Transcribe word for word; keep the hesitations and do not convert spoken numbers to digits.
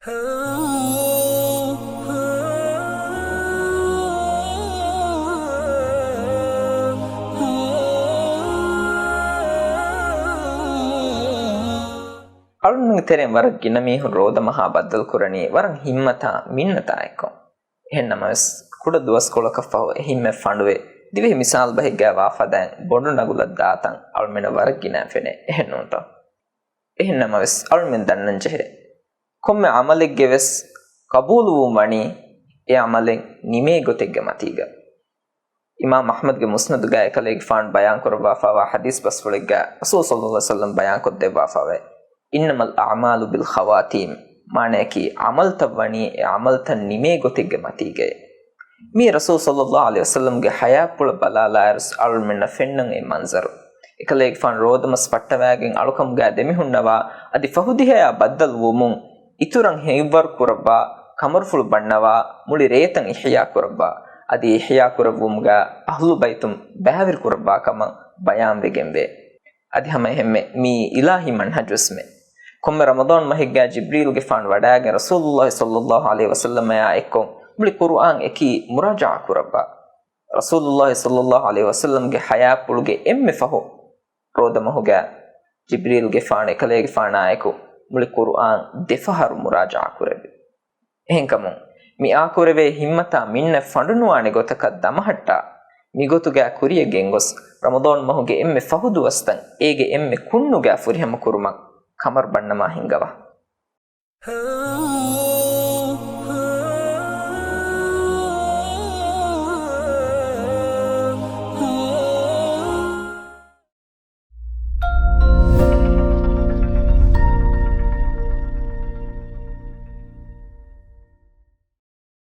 އަޅުންގެ ތެރެއިން ވަރަށް ގިނަ މީހުން ރޯދަމަހާ ބައްދަލުކުރަނީ ވަރަށް ހިތްމަތާ މިންނަތާ އެއްކޮށް. އެހެންނަމަވެސް، ކުޑަ ދުވަސްކޮޅަކަށްފަހު އެ ހިތްމަތް ފަނޑުވެ، ދިވެހި މިސާލު ބަހެއްގައި ވާ ފަދައިން ބޮޑު ނަގުލަށް ދާތަން އަޅުމެނަށް ވަރަށް ގިނައިން ފެނޭ، އެހެންނޫންތޯ؟ އެހެންނަމަވެސް، އަޅުމެން ދަންނަންޖެހޭ، ކޮންމެ ޢަމަލެއްގެ ވެސް ޤަބޫލުވުން ވަނީ އެ ޢަމަލެއް ނިމޭ ގޮތެއްގެ މަތީގަ. އިމާމް އަޙްމަދުގެ މުސްނަދުގައި އެކަލޭގެފާނު ބަޔާންކުރައްވާފައިވާ ޙަދީޘް ބަސްފުޅެއްގައި ރަސޫލު ޞައްލަﷲ ޢަލައިހި ވަސައްލަމް ބަޔާންކޮށްދެއްވާފައިވޭ، "إنما الأعمال بالخواتيم." މާނަޔަކީ، ޢަމަލުތައް ވަނީ އެ ޢަމަލުތައް ނިމޭ ގޮތެއްގެ މަތީގައޭ. މީ ރަސޫލު ޞައްލަﷲ ޢަލައިހި ވަސައްލަމްގެ ޙަޔާތްޕުޅަށް ބަލާލާއިރު އަޅުމެންނަށް ފެންނަން އެ މަންޒަރު. އެކަލޭގެފާނު ރޯދަމަސް ފައްޓަވައިގެން އަޅުކަމުގައި ދެމިހުންނަވާ، އަދި ފަހު ދިހަޔާ ބައްދަލުވުމުން، އިތުރަށް ހެޔޮވަރު ކުރައްވާ، ކަމަރުފުޅު ބަންނަވާ، މުޅި ރޭތައް އިޙްޔާ ކުރައްވާ، އަދި އިޙްޔާ ކުރެއްވުމުގަ އަހްލު ބައިތުން ބައިވެރި ކުރައްވާ ކަމަށް ބަޔާންވެގެންވޭ. އަދި ހަމައެހެންމެ މީ އިލާހީ މަންހަޖުވެސްމެ. ކޮންމެ ރަމަޟާން މަހެއްގައި ޖިބްރީލްގެފާނު ވަޑައިގެން ރަސޫލުﷲ ޞައްލަﷲ ޢަލައިހި ވަސައްލަމަޔާ އެއްކޮށް މުޅި ޤުރުއާން އެކީ މުރާޖަޢާ ކުރައްވާ. ރަސޫލުﷲ ޞައްލަﷲ ޢަލައިހި ވަސައްލަމްގެ ޙަޔާތްޕުޅުގެ އެންމެ ފަހު ރޯދަމަހުގަ ޖިބްރީލްގެފާނު އެކަލޭގެފާނާއެކު މުޅި ޤުރުއާން ދެފަހަރު މުރާޖަޢާ ކުރެއްވި. އެހެންކަމުން، މިއާކުރެވޭ ހިތްމަތާ މިންނަ ފަނޑުނުވާނެ ގޮތަކަށް ދަމަހައްޓާ، މިގޮތުގައި ކުރިޔަށް ގެންގޮސް، ރަމަޟާން މަހުގެ އެންމެ ފަހު ދުވަސްތައް އޭގެ އެންމެ ކުންނުގައި ފުރިހަމަ ކުރުމަށް ކަމަރު ބަންނަމާ ހިންގަވާ.